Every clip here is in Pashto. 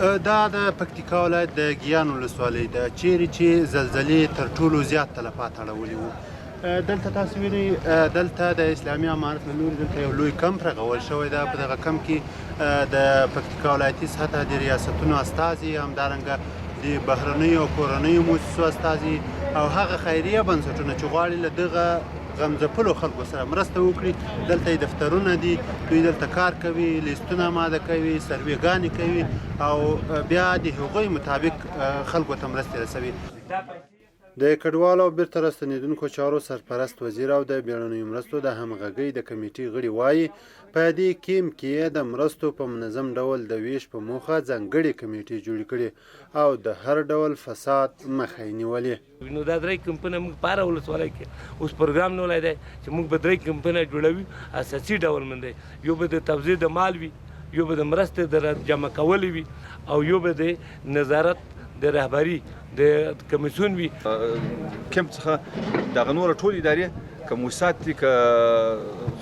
دا د پکتیکا ولایت د ګیان ولسوالۍ ده، چیرې چې زلزلې تر ټولو زیات تلفات اړولي وو. دلته تاسو وینئ، دلته د اسلامي امارت له لوري دلته یو لوی کمپ رغول شوی ده. په دغه کمپ کې د پکتیکا ولایتي سطح د ریاستونو استازي، همدارنګه د بهرنیو او کورنیو موسسو استازي او هغه خیریه بنسټونه چې غواړي له دغه غمځپلو خلکو سره مرسته وکړي، دلته یې دفترونه دي. دوی دلته کار کوي، لیستونه آماده کوي، سروې ګانې کوي او بیا د هغوی مطابق خلکو ته مرستې رسوي. د کډوالو او بیرته راستنېدونکو چارو سرپرست وزیر او د بیړنیو مرستو د همغږۍ د کمیټې غړي وايي، په دې کیمپ کې یې د مرستو په منظم ډول د ویش په موخه ځانګړې کمیټې جوړې کړي او د هر ډول فساد مخه یې نیولې. نو دا درې کمپونه موږ په هره ولسوالۍ کې اوس پروګرام نیولی دی چې موږ به درې کمپونه جوړوي اساسي ډول باندې، یو به د توزیع د مال وي، یو به د مرستې د جمع کولو وي او یو به د نظارت د رهبري د کمیسیون وي. کمپ څخه دغه نوره ټول ادارې که موسسات دي که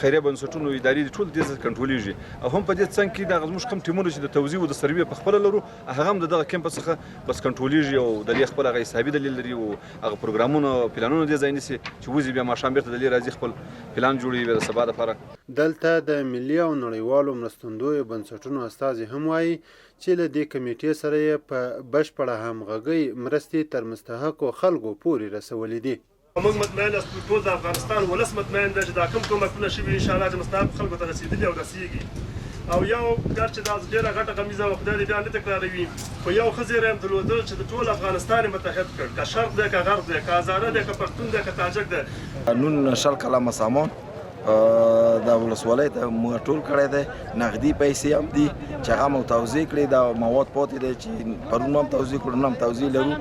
خیریه بنسټونو ادارې دي، ټول دې څخه کنټرولېږي او هم په دې څنګ کې دغه زموږ کوم ټیمونه چې د توزیع او د سروې په خپله لرو، هغه هم د دغه کمپ څخه بس کنټرولېږي او د دې خپل هغه حسابي دلیل لري او هغه پروګرامونه او پلانونه دې ځای نیسي چې وځي، بیا ماښام بیرته د دې راځي، خپل پلان جوړوي بیا د سبا لپاره. دلته د ملي او نړیوالو مرستندویو بنسټونو استازي هم وايي چې له دې کمېټې سره یې په بشپړه همغږۍ مرستې تر مستحقو خلکو پورې رسولې دي. موږ مطمئن یاست، ټول د افغانستان ولس مطمئن دی چې دا کوم کومکونه شوي، ان شاء الله چې مستحقو خلکو ته رسېدلي او رسېږي. او یو ګر چې دا ډېره غټه غمیزه وه، خدای دې بیا نه تکراروي، خو یو ښه زیری هم درلودل چې د ټول افغانستان یې متحد کړ، که شرق دی که غرب دی، که هزاره دی که پښتون دی که تاجک دی. نن 20 قلمه سامان د ولسوالۍ ته موږ ټول کړی دی، نغدي پیسې هم دي چې هغه مو توزیع کړې، دا مواد پاتې دی چې پرون هم توزیع کړو، نن هم توزیع لرو.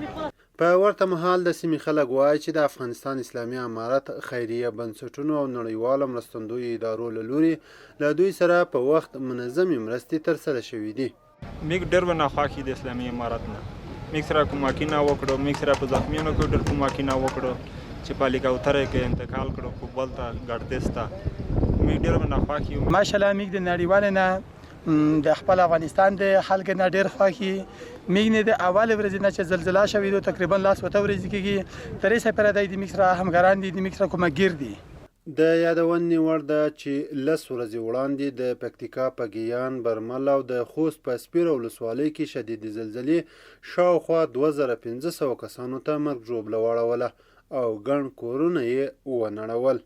په ورته مهال د سیمې خلک وايي چې د افغانستان اسلامي امارت، خیریه بنسټونو او نړیوالو مرستندویو ادارو له لوري له دوی سره په وخت منظمې مرستې ترسره شوې دي. موږ ډېر به ناخوښ یو د اسلامي امارت نه، موږ سره کومکونه وکړو، موږ سره په زخمیانو کې ډېر کومکونه وکړو چې په هلیکوتره کې انتقال کړو کوبل ته، ګردیز ته، موږ ډېر به ناخوښ یو. ماشاءالله موږ د نړیوالې نه د خپل افغانستان د خلک نه ډیر خوښ یي. موږ نه د اول ورځې نه چې زلزله شوې ده، تقریبا لاس وته ورځې کېږي، تر اوسه پورې دی د موږ سره همکاران دي، د موږ سره کومکګیر دي. د یادونې وړ ده چې 10 ورځې وړاندې د پکتیکا په ګیان، برمل او د خوست په سپیره ولسوالۍ کې شدیدې زلزلې شاوخوا 2500 کسانو ته مرګ ژوبله واړوله او ګڼ کورونه یې ونړول.